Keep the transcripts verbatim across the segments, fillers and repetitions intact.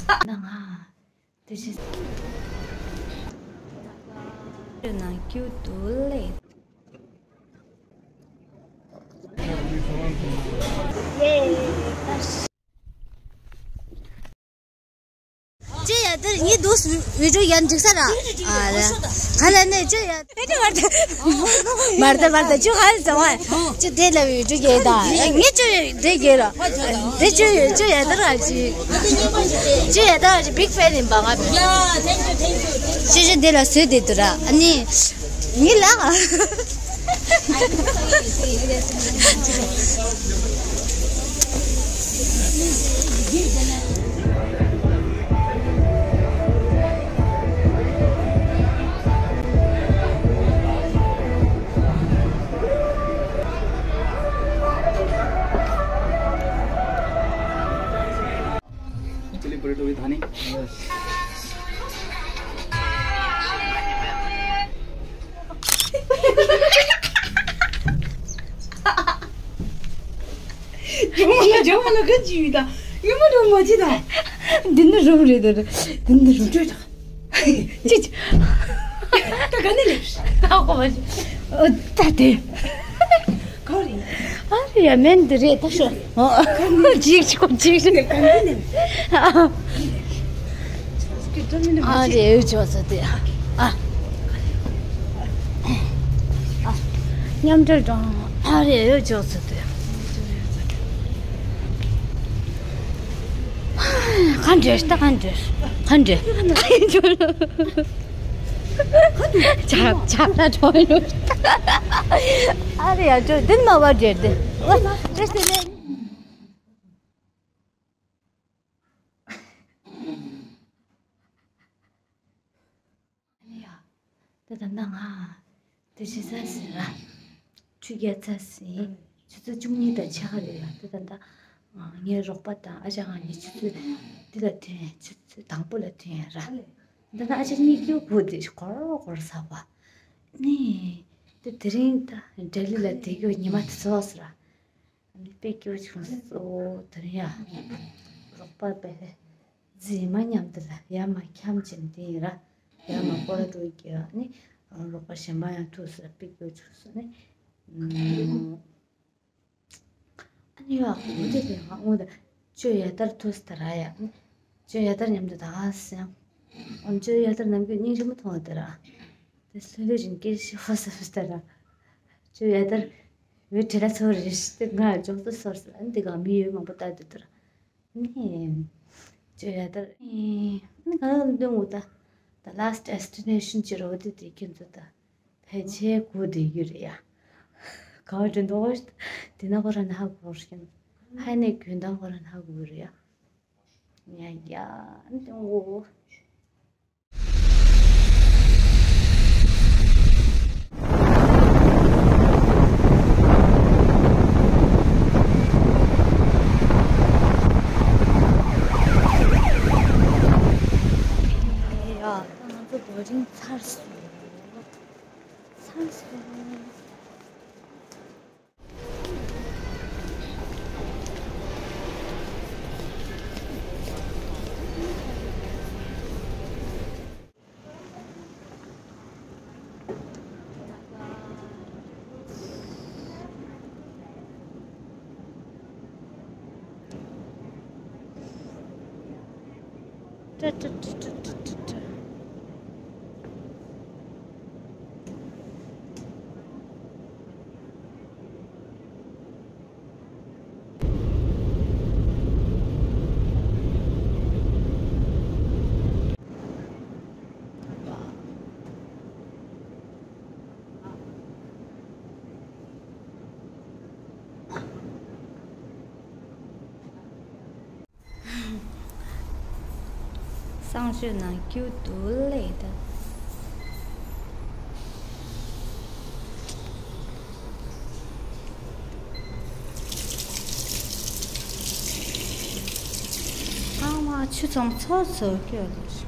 ན་ང་དེ་བཞིན་ནང་རྒྱུ་དུ་ལས། ཅི་ཡ་དེར་ཉི་དུ་བི་ཌིའོ་ཡར་འགྲིག་ས་ར། ཨ་ར། ག་ལ་ནས་ཅི་ཡ། མར་ད་མར་ད་ཅི་ག་ལ་ཙང་བ། ཅི་དེ་ལ་བི་ཌིའོ་རྒྱལ་ད། ངས་ཅི་དེ་རྒྱལ་ར། དེ་ཅི་ཅི་ཡ་དེར་ཨ་ཅི། ཅི་ཡ་དེར་ཨ་ཅི་བིག་ཕེན་ཡིན་པ་ང་བི། ཅི་ཅི་དེ་ལ་བཟོས་དེ་དུ་ར། ཨ་ནི། ངི་ལ། Chili burrito with honey. ཇོ་མོ་ལ་ཇོ་མོ་ལ་ག་ཅི་ཡོད་ད། ཉི་མ་རུ་མ་ཅི་ད། འདི་ནི་རུམ་རེད་ད། འདི་ནི་རུམ་བྲོས་ད། ཅི་ཅི། ད་ག་ནས་ལེབ། ཨ་ཧོ་མ་ཅི། ཨོ་ད་དེ། ག་རེད། ཨ་རེ་ཡ་མེན་འདི་རེད་ད་ཤོ། ཅིག་ཅིག་ཅིག་ཅིག་ཨ་རེ་ཡོད་ཅོག་ཙེ་དེ། ཨ། ཨ། མཉམ་འབྲེལ་གྲོང་ཨ་རེ་ཡོད་ཅོག་ཙེ་དེ། ག་འདྲེ་ད་ག་འདྲེ་ག་འདྲེ། ཇག་ཇག་ལ་གྲོང་ཡོད། ཨ་རེ་ཡ་ཅོ་འདི་མ་བ་འདྲེ་དེ། ཨོ་འདྲེ་དེ་ལས། ཡ། ད་ད་ལྟ་ང་དེ་བྱེད་ས་ཟིན་ར། ཆུ་རྒྱག་ས་ཟིན། ཆུ་ཚོད་བཅུ་གཉིས་དང་ཕྱེད་ཀ་རེད་ཡ། ད་ད་ལྟ་ངའི་རོགས་པ་དང་ཨ་ཅག་ང་གཉིས་ཆུ་ཚོད་འདི་ལ་ཐོན། ཆུ་ཚོད་དང་པོ་ལ་ཐོན་ཡ་ར། ད་ལྟ་ཨ་ཅག་གཉིས་ཀྱི་བུ་དེ་གོར་གོར་ཟ་བ། ནི། དེ་དེ་རིང་ད་ལྡི་ལི་ལ་བསྡད་རྒྱུ་ཉི་མ་དེ་ཚོ་ཟེར་ར། ཨ་ནི་དཔེ་སྐྱིད་པོ་བྱུང་སོང་། དེ་རིང་ཡ། རོགས་པ་དཔེ་རྫི་མ་མཉམ་དུ་ལ་ཡར་མར་འཁྱམ་བྱས་ནས་དེ་ཡིན་ར། ཡར་མར་སྐོར་ར་འགྲོ་གི་ཡ་ནི། རོགས་པ་གཞན་པ་ཡང་ཐུག་སོང་། དཔེ་སྐྱིད་པོ་བྱུང་སོང་ནི། ཨ་ནི་ཡ་ཁོང་དེ་ལས་ང་འོང་དང་། ཅོ་ཡ་དར་ཐུག་སོང་ད་ར་ཡ། ཅོ་ཡ་དར་མཉམ་དུ་ད་ག་སེང་། ཨོ་ཅོ་ཡ་དར་ནམ་རྒྱུན་སྙིང་རྗེ་མོ་མཐོང་བ་དེ་ར། དེ་ལྷོད་ལྷོད་བཞིན་སྐད་ཤོད་ཤོད་ཟེར་ད་ར། ཅོ་ཡ་དར། འོད་བྲེལ་ལ་ཚོར་རེ་ཞིག་དེ་ང་ལྗོངས་སུ་སོར་སོང་། ཨ་ནི་དེ་ག་མི་ཡོད་མང་པོ་ལྟ་དུས་དུ་ར། ནི། ཅོ་ཡ་དར། ནི་ག་ལ་འདོན་དགོས་ད། The last destination ཅི་རོ་དེ་དེ་ཁྱེད་ཚོ་ད། ཕལ་ཆེར་གོ་བསྡད་རྒྱུ་རེད་ཡ། ག་བ་འདྲེ་འདུག་དེ་ན་ཁོ་རང་ནི་ཧ་གོ་རེད། ཧ་ནས་གྱོན་སྟངས་ཁོ་རང་ནི་ཧ་གོ་རེད་ཡ། ཡ་ཡ། འདོན་དགོས། ང་ཚོ་བོ་ཌིང་ཚར་སོང་། ཚར་སོང་། བསང་མཆོད་ནང་རྒྱུ་དུ་ལས་ད། ཨ་མ་ཆུ་ཚང་ཚོ་ཚོ་སྐྱོ་ལ།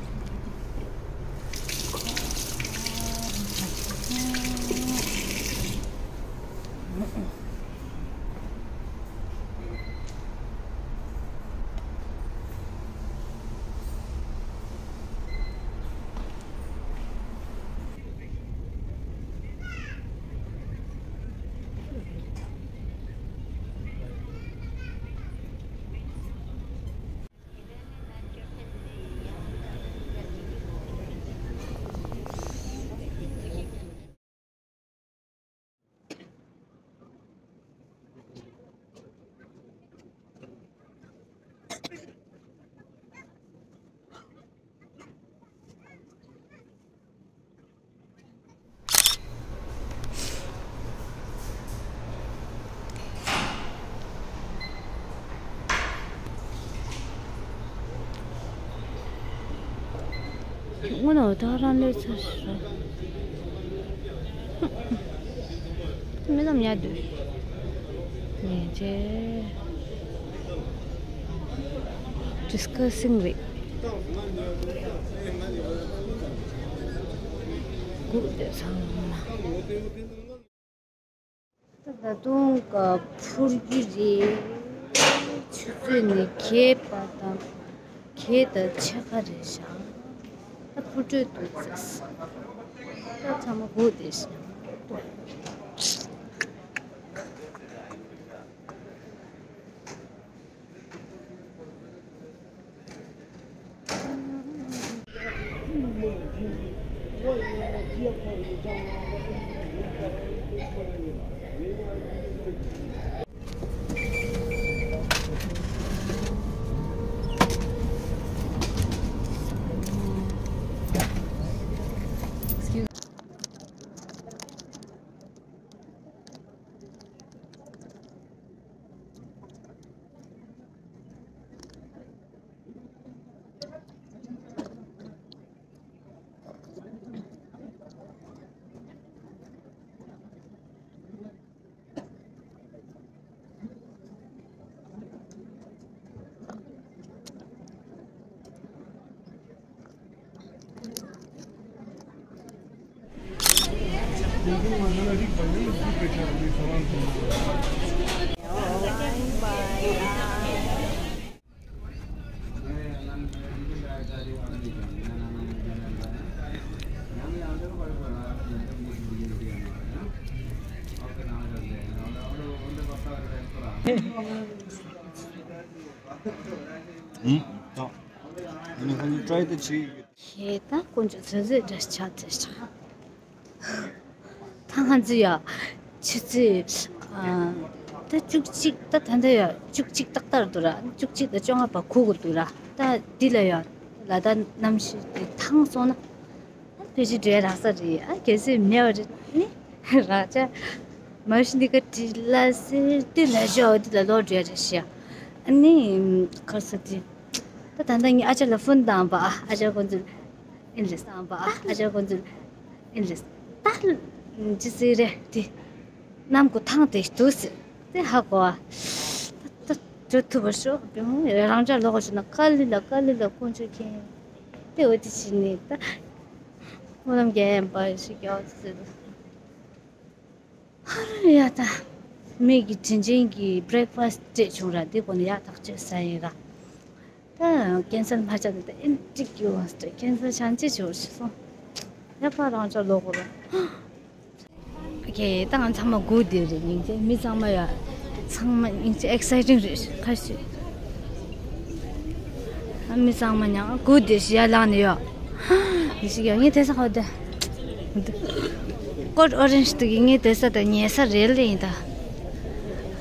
དངོས་གནས་འོ་ད་རང་ལོས་ཚར་ཤག་མི་ཙམ་ཡག་འདུག་ཉེ་ཆེ། ཌིས་ཁ་སིང་རེད། སྒུག་བསྡད་ཚང་མ། ད་ད་དུང་ག་འཕུར་གྱི་རེད། ཆུ་ཚོད་ནི་བརྒྱད་པ་དང་བརྒྱད་དང་ཕྱེད་ཀ་རེད་ཤག་ད་འཕུར་འགྲོ་འདུག་ཟེར། ད་ཚང་མ་སྒུག་བསྡད་ཤག་ཨུམ། ད། ཨ་ནི་ཁ་ཉིན་ཊ་རའི་ད་བྱེད། ཁྱེད་ད་དཀོན་མཆོག་ཚོད་ཚོད་འདྲ་ཆགས་ཚེ་ཆགས། ད་ང་ཚོ་ཡ། ཆུ་ཚོད། ཨ། ད་བཅུ་གཅིག་ད་ད་ལྟ་ཡ་བཅུ་གཅིག་ཏག་ཏག་འདུག་ར། བཅུ་གཅིག་དང་བཅོ་ལྔ་བར་ཁུག་གི་འདུག་ར། ད་འདི་ལ་ཡ། ལ་ད་གནམ་གཤིས་དེ་ཐང་སོང་ན། ཨ་ཕལ་ཆེར་འགྲོ་ཡ་རག་ས་རེད། ཨ་གལ་སྲིད་མེད་པ་རེད་ནི། རག་ཆ། མ་གཞི་འདི་ག་བྲིས་ལ་ཟེར་དུས་ལ་ཞོག་འདི་ལ་ལོག་འགྲོ་ཡ་རེད་ཤག་ཨ་ནི། ཁར་ས་དེ། ད་ད་ལྟ་ངས་ཨ་ཅག་ལ་ཕོན་བཏང་པ། ཨ་ཅག་ཁོང་ཚོ། ཨིན་རེད་བསམ་པ། ཨ་ཅག་ཁོང་ཚོ། ཨིན་རེད། ད། ཅི་ཟེར་རེད་དེ། གནམ་གོ་ཐང་དེ་འདུག་ཟེར། དེ་ཧ་གོ་ཨ། ད་ད་འགྲོ་ཐུབ་པ་ཤོག་བེ་མོ་རང་ཅག་ལོག་ཤོག་ན་དཀའ་ལས་ལ་དཀའ་ལས་ལ་དཀོན་མཆོག་མཁྱེན། དེ་འོ་དེ་བྱས་ནས་ད། སྨོན་ལམ་རྒྱག་ཡན་པ་ཞིག་རྒྱག་ཟེར། ཧ་ར་ཡ་ད། མི་གི་དྲིན་ཅན་གྱི་བྷི་རེག་ཕ་སི་སྤྲད་བྱུང་ར། དེ་གོ་ནས་ཡག་ཐག་ཆོད་ཟ་ཡིན་ར། ད་ཀན་སལ་མ་བྱ་ད་ད་ཨིན་ཏྲིག་ཡོ་ཀན་སལ་ཆང་ཅི་ཆོ་ཤི་སོང་། ཡ་ཕ་རང་ཅག་ལོག་གོ་ར། ཨོ་ཁེ། ད་ང་ཚང་མ་སྒུག་བསྡད་རེད། སྙིང་རྗེ། མི་ཚང་མ་ཡ། ཚང་མ་སྙིང་རྗེ། ཨེག་སའི་ཊིང་རེད་ཁ་ཤས། ཨ་མི་ཚང་མ་ཉང་སྒུག་བསྡད་ཤི་ཡ་ལངས་ནས་ཡོད། ཡི་ཤི་ཡ་ངས་དེ་ས་ཧོ་དེ། ཀོཌ་ཨོ་རེན་ཇི་དུ་གི་ངས་དེ་ས་དང་ཉལ་ས་རེད་ལེ་ཡིན་ད། ཨ་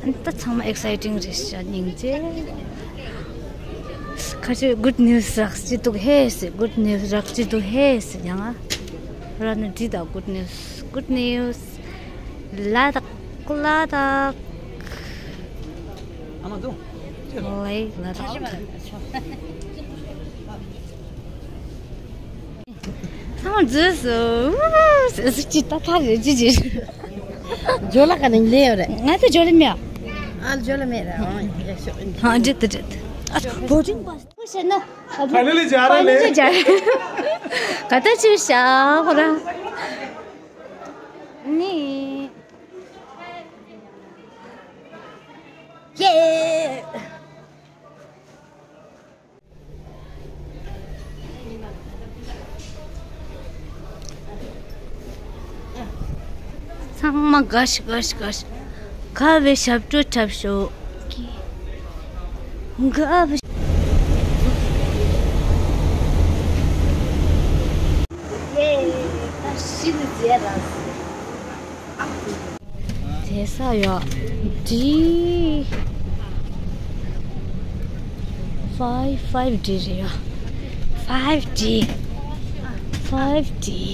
ནི་ད་ཚང་མ་ཨེག་སའི་ཊིང་རེད་ཤག་སྙིང་རྗེ། ཁ་ཤས་གུཌ་ནིའུ་སི་རག་ཅི་འདུག་ཧེ་ཟེར། གུཌ་ནིའུ་སི་རག་ཅི་འདུག་ཧེ་ཟེར། ཡང་ང་ར་ནི་འདི་ད་གུཌ་ནིའུ་སི། གུཌ་ནིའུ་སི། ལ་དྭགས། ལ་དྭགས། ཨ་མ་འདུག་ལའི་ལ་དྭགས། ཚང་མ་འཛུལ་སོང་། ཨུ་ཟེར་ཟིག་ཅི་ད་ཐག་རེད་ཅི་ཅི། ཇོ་ལ་ག་ནས་ལེ་ཡོད་རེད། ང་ཚོ་ཇོ་ལ་མེད། ཨ་ཇོ་ལ་མེད་རེད། ཨ་ཡ་ཤོག་ཨ་འདྲེ་ད་འདྲེ། ཨ་བོ་ཏིང་པ་སི་ཊི་བྱས་ན། ཕ་ནི་ལི་ཇ་ར་ལེ། ཕ་ནི་ལི་ཇ་ར། ག་ད་ཅི་བྱ་ཁོ་ར། ནི། ཀེ། ཚང་མ་དགའ་ཤི་དགའ་ཤི་དགའ་ཤི། དགའ་བའི་ཞབས་བྲོ་འཁྲབ་ཤོག་དགའ་བའི། ཡེ། ད་ཤི་ནི་ཟེར་ར། དེ་ས་ཡོད། ཌི། ཕའིབ། ཕའིབ་ཌི་རེད་ཡ། ཕའིབ་ཌི། ཕའིབ་ཌི།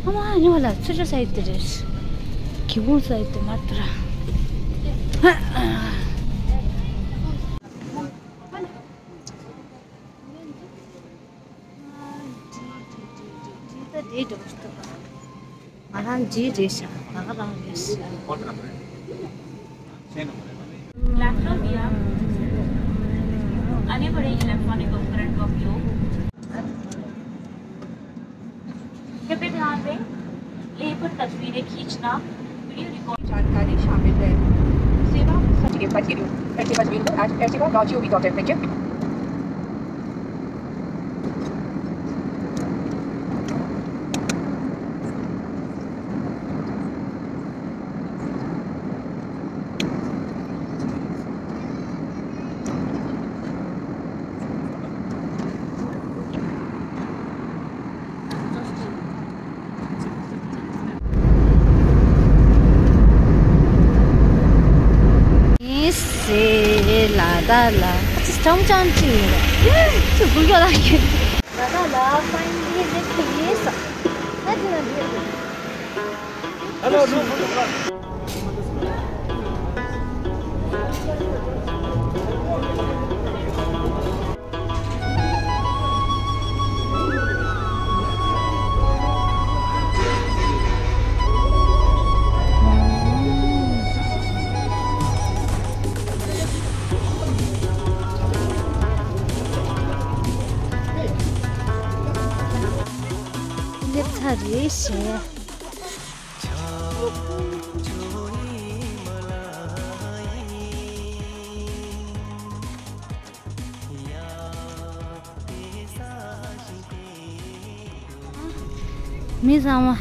ཨ་མ་ཉོ་ལ་ཚུར་ས་ཡི་དེ་རེད། གི་བོང་ས་ཡི་དེ་མར་དུ་ར། ཧ། རེད་འགྲོ་མི་ཐུབ་པ། ང་རང་རྗེས་རེད་ཤག་ང་རང་རེད་ཤག Platform भी आप अन्य बड़े इलेक्ट्रॉनिक उपकरण का उपयोग कृपया ध्यान दें, लेह पर तस्वीरें खींचना, वीडियो रिकॉर्ड जानकारी शामिल है। सेवा के बच के लिए, ऐसे बस बिंदु आज ऐसे का लॉजियो भी डॉक्टर में ཡིན་ཟེར་ལ་ད་ལ་ཅི་སྤྲང་སྤྲང་ཅི་ཡིན་རེད། ཅི་དགུ་ཡོད་ལ་ཡོད། ལ་ད་ལ་finally reach ཡིན་ས། ད་དེ་ན་འདི་ཡོད། སླེབས་ཚར་རེད་ཞེས། མི་ཚང་མ།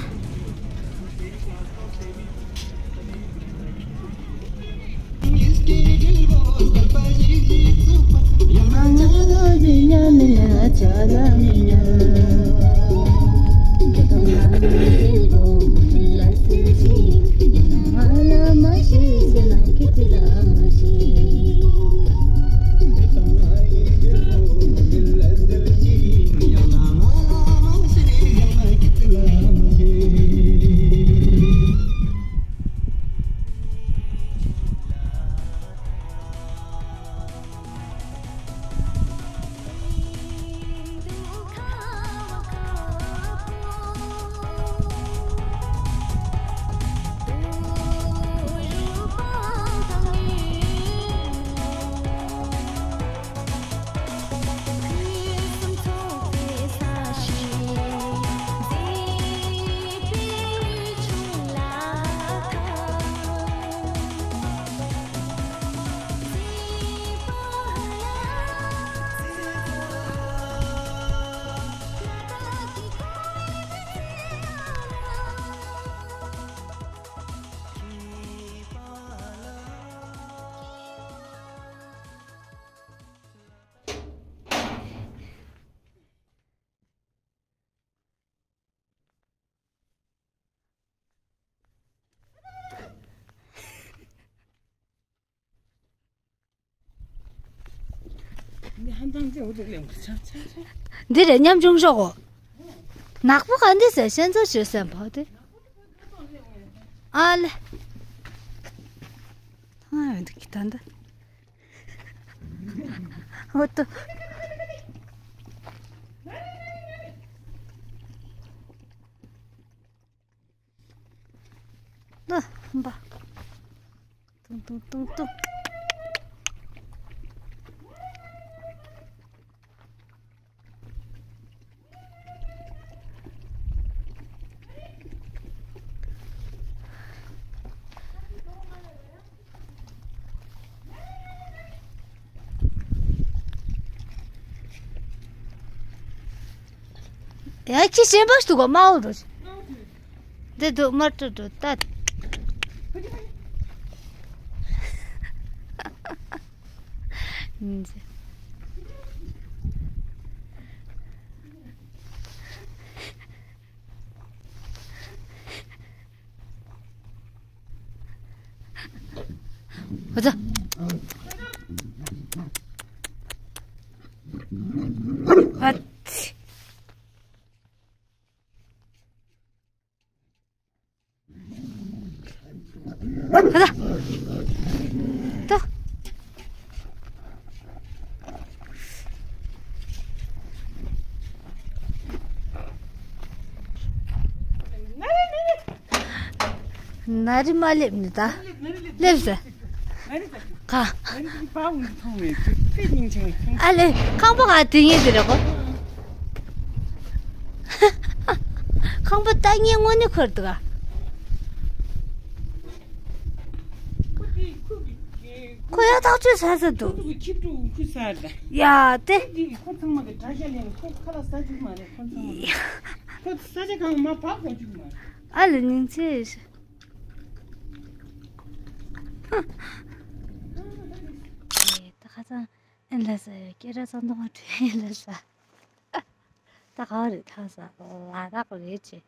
འདི་རེད། ཉམ་ཆུང་ཤོག་གོ། ནག་པོ་ག་འདི་ཟེར་ཤན་ཚོ་ཞོད་སེམས་པོ་དེ། ཨ་ལེ། ཐང་ཡོད་འདུག་གི་ད་འདི། འོ་ཏོ། ལ་འབའ། ཏུང་ཏུང་ཏུང་ཏུང་། ཡ་ཁྱི་གཞན་པ་ཞིག་འདུག་གོ། དམར་པོ་འགྲོ། འདི་འདུག་དམར་པོ་འགྲོ་ད། ཨ་ཙི། ཨ་ཙི། ཨ་ཙི། ཏོ། ཨ་རི་མ་སླེབས་ནི་ད། སླེབས་ཟེར། ག་ཨ་ལེ། ཁང་པ་ག་དེ་ངེས་དེ་རེད་གོ། ཁང་པ་ལྟ་ངེས་དངོས་གནས་ཁོར་འདུག་ག་ཁོ་ཡ་ཐག་ཆོད་ཟ་ས་འདུག་ཁོ་གི་ཁྱི་ཕྲུག་ཁུ་ཟ་ད། ཡ་དེ། ཁོ་ཚང་མ་གི་དགྲ་ཤ་ལེན། ཁོ་ཁ་ལག་ཟ་བཅུག་མ་རེད། ཁོ་ཚང་མ་ཁོ་ས་ཆ་གང་མ་བག་གོ་བཅུག་མ་རེད། ཨ་ལེ་སྙིང་རྗེ། ད་ཁ་སང་ཨེ་ལ་ས་ཡ་སྐད་གྲགས་ཚང་དུ་མ་བྲོས་ཨེ་ལ་ས། ད་ག་བ་རེད་ཐག་ས་ལ་དྭགས་རེད་ཅེ།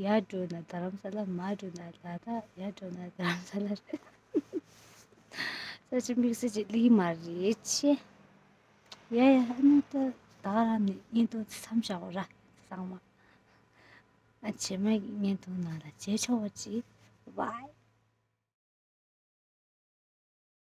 ཡར་འགྲོ་ན་རྡ་རམ་ས་ལ། མར་འགྲོ་ན་ལ་དྭགས། ཡར་འགྲོ་ན་རྡ་རམ་ས་ལ་རེད། ས་ཆ་དམིགས་བསལ་ཅིག་ལི་མ་རེད་ཆེ། ཡ་ཡ་ཨ་ནི་ད་ད་ག་རང་ནས་བརྙན་ཐུང་མཚམས་བཞག་གོ་ར་ཚང་མ། ཨ་བྱེ་མ་གི་བརྙན་ཐུང་ནང་ལ་མཇལ་ཆོག་པ་ཅིག་བའི།